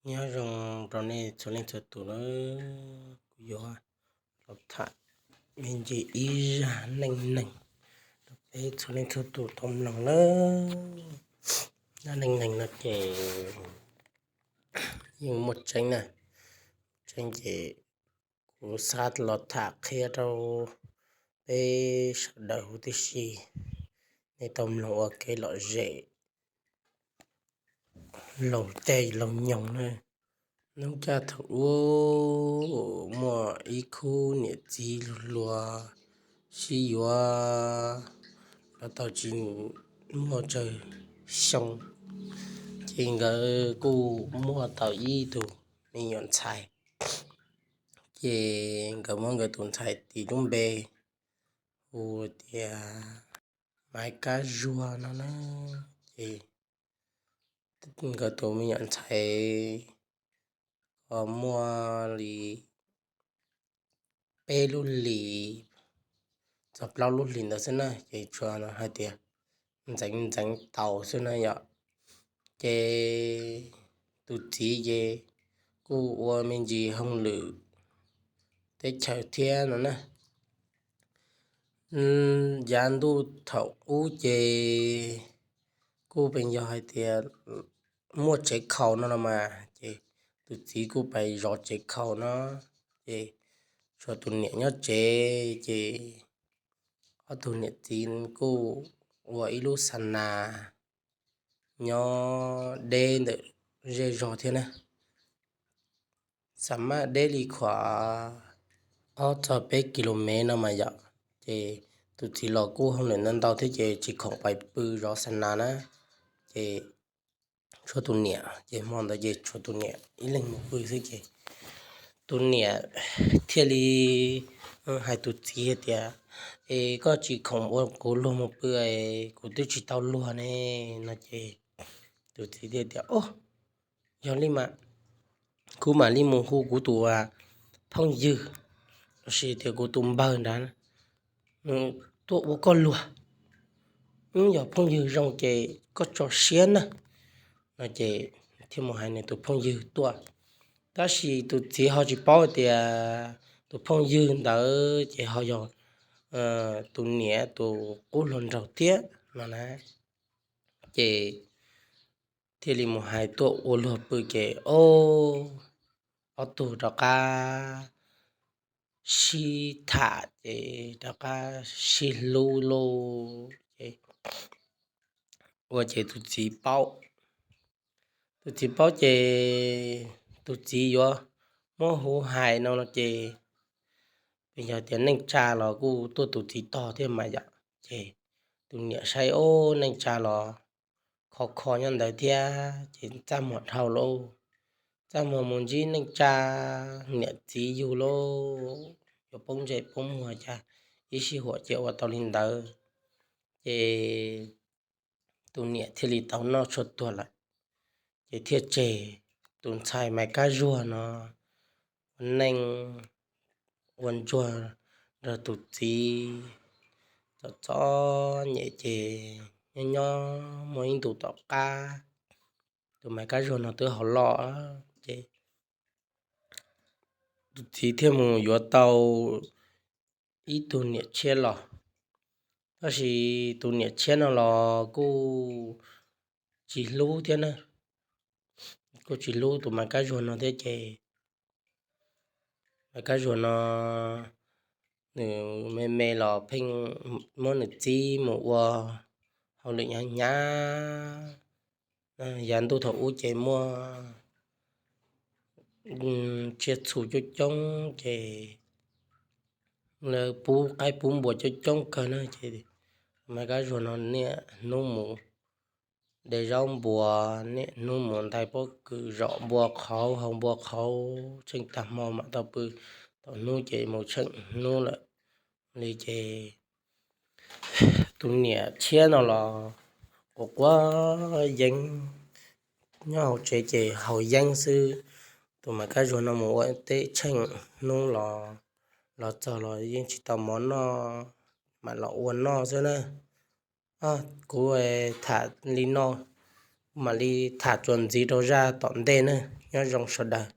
Nyob zoo rau nej txhua leej txhua tus na, kuv yuav los tham me ntsis ib zaj neej neeg rau peb txhua leej txhua tus tau mloog na. Zaj neej neeg no ces yeej muaj tseeb na, tseeb ces kuv xav los tham qhia rau peb sawv daws huv tib si, nej tau mloog ua kev lom zem laug caij laug nyoog na. Hnub ncaj thaum ub muaj ib khub niam txiv hluas hluas sib yuav los tau tsis muaj tsawg xyoo, ces nkawd kuj muaj tau ib tug me nyuam ntxhais. Ces nkawd muab nkawd tus ntxhais tis lub npe hu tias Maiv Kab Zuag no na. Ces nkawd tus me nyuam ntxhais ko muaj li peb lub hlis txog plaub lub hlis ntawd xwb na, ces tsuas hais tias ntxeev ntxeev taus xwb na yom. Ces tus txiv ces kuj ua me ntsis hauj lwm teb chaws thiab no na. Yav ntuj thaum ub ces kuj pheej yog hais tias muaj tsev khaus no los mas, ces tus txiv kuj pais zov tsev khaus no, ces tshuav tus niam nyob tsev, ces ob tug niam txiv kuj ua ib lub xa nas nyob deb ntawm zej zog thiab na. Xa maj deb li khuam ob txog peb ki lo mev no mas yom. Ces tus txiv los kuj hauj lwm ntau ntau thiab ces tsis khoom pais pw zov xa nas na. Ces tshuav tus niam, ces hmo ntawd ces tshuav tus niam ib leeg mus pw xwb ces tus niam thiaj li hais tus txiv hais tias, Es koj tsis khoom ua kuv luag mus pw es kuv twb tsis tau luag ne, no ces tus txiv thiaj tias, Os, yog li mas kuv mam li mus hu kuv tus phooj ywg, los sis tias kuv tus npawg nrad tuaj ua koj luag. Yog phooj ywg zoo ces koj tso siab na, no ces thiaj mus hais nws tus phooj ywg tuaj. Tab sis tus txiv ho tsis paub tias tus phooj ywg ntawd ces ho yog tus niam tus qub hluas nraug thiab no na. Ces thiaj li mus hais tuaj ua luag pw ces ob tug rov qab sib tham ces rov qab sib hlub lauj. Ces ua ces tus txiv paub, tus txiv paub ces tus txiv yuav muab hu hais no no ces pheej yog tias neej tsa los kuj tuaj tus txiv tog thiab mas yom. Ces tus niam saib ob neej tsa los kho kho nyob ntawd thiab ces txaj muag dhau lauj. Txaj muag mus ntsib neej tsa niam txiv yug lauj, yuav poob ntsej poob muag cas ib sij huam ces ua tau li ntawd. Ces tus niam thiaj li tau noj tshuaj tuag lawm. Ces thiaj tseg tus ntxhais Maiv Kab Zuag no ua neej ua ntsuag nrog tus txiv txom txom nyem ces nyob nyob muaj ib ntus tom qab tus Maiv Kab Zuag no twb hauv loj ces tus txiv thiaj mus yuav tau ib tug niam tshiab los. Tab sis tus niam tshiab no los kuj tsis hlub thiab na, kuj tsis hlub tus Maiv Kab Zuag no thiab ces Maiv Kab Zuag no nws me me los pheej muab nws txib mus ua hauj lwm hnyav hnyav. Yav ntuj thaum ub ces muaj tsiaj txhu coob coob ces lawv pub qaib pub npua coob coob kawg na ces Maiv Kab Zuag no niaj hnub mus de zaub npua, niaj hnub mus ntais pob kws zom npua qhauv, haus npua qhauv, tsheej tag hmo mam tau pw, thaum hnub ces mus tsheej hnub lawm li ces tus niam tshiab no los quav quav yeeb, nyob hauv tsev ces haus yeeb xwb. Tus Maiv Kab Zuag no mus ua teb tsheej hnub los, los txog los yeej tsis tau mov noj, mam los ua noj xwb na. Kuv tham li no, Mam li tham txuas ntxiv rau zaj tom ntej na. Nyob zoo sawv daws.